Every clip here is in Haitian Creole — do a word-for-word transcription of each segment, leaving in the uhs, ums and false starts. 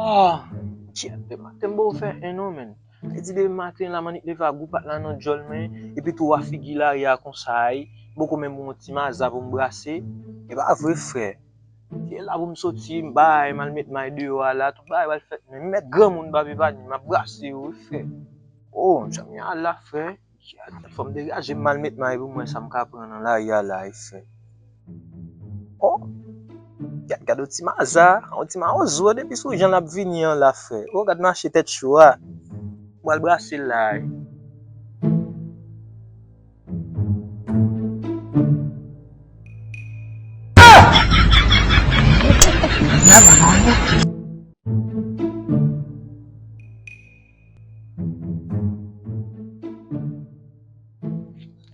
Ah, Djèt, demen maten m poko fè anyen non, menn. Li di demen maten la, m annik leve ak gwo pat la nan djòl mwen, epi tou w a figi lari a konsa, ay. M poko menm yon ti maza pou m brase. E pa vre, frè. Se la pou m soti, m bay, m al met may deyò a la, tout bagay pral fèt, men m mèt granmoun, papi, pa di, m ap brase yo, wi, frè. Oh, janm ye a la, frè. Fò m degaje m al met may pou m wè sa m ka pran nan lari a la, wi, frè. Oh, gad, gad yon ti maza, yon ti mawozo depi sou jan l ap vini an la, frè. Oh, gad mache tèt cho a. M pral brase l la, wi.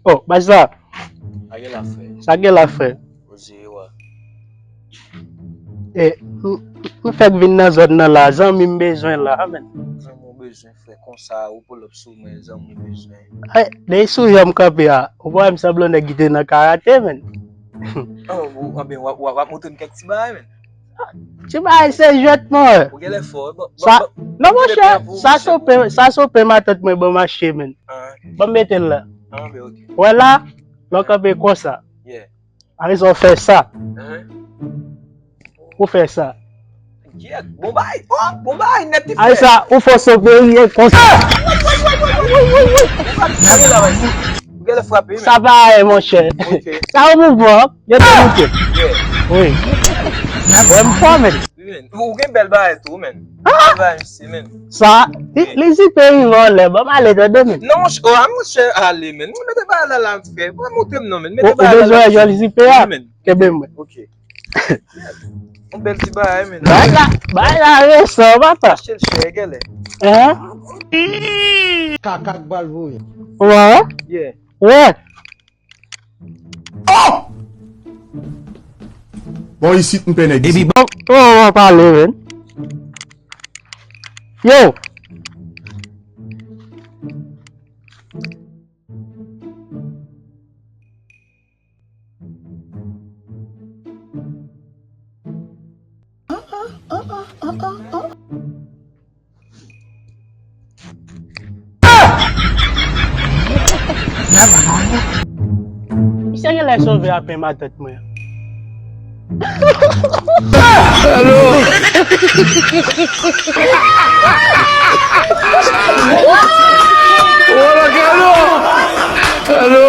Oh, baz la. Sa gen la, frè? Sa gen la, frè? Poze yo a. E, m, m fèk vin nan zòn nan la, zanmi m bezwen la, menn. Zanmi w bezwen, frè, konsa, ou pull up sou mwen, zanmi w bezwen. Ay, de sou jan m kanpe a, ou pa wè m sanble yon nèg ki te nan karate, menn. Oh, ou, anben, w ap, w ap, w ap montre m kèk ti bagay, menn. Ti bagay se jwèt, mwen. Ou genlè fò, wi. Sa, non, monchè, sa sope, sa sope matant mwen ban mache, menn. Ah. Ban m mete l la. Ah, ben, ok. Wè la, lè w kanpe konsa. Yeah. Arezon fè sa. Hein? Ou fè sa. Yèt, bon bagay, oh, bon bagay, nèt li fè. Ay sa, ou fò sope, wi, konsa. Ou genlè frape, men. Sa pa ye, monchè. Ok. Sa ou mouvman, gen de moute. Yeah. Wi. Wè m fò, men. Wi, men. Ou gen bèl bagay tou, men. Ah! Bèl bagay, mesye, men. Sa, li, li zipe rive anlè, ban m ale tande, men. Non, monchè, oh, a, monchè, ale, men. Mete bagay la, la, frè. Mete bagay la, la. Ou bezwen jòl zipe a? Wi, men. Kenbe mwen. Ok. Yon bèl ti bagay, men. Bagay la, bagay la resan, papa. Achte l chè, genlè. Hein? Kaka k bal voye. Wè? Yeah. Wè. Oh! Bon, isit, m pè nèg isit. Epi bon, oh, w ap pale, men. Yo! Misye genlè sove a pen matant mwen. Alo! Alo, Galo! Alo!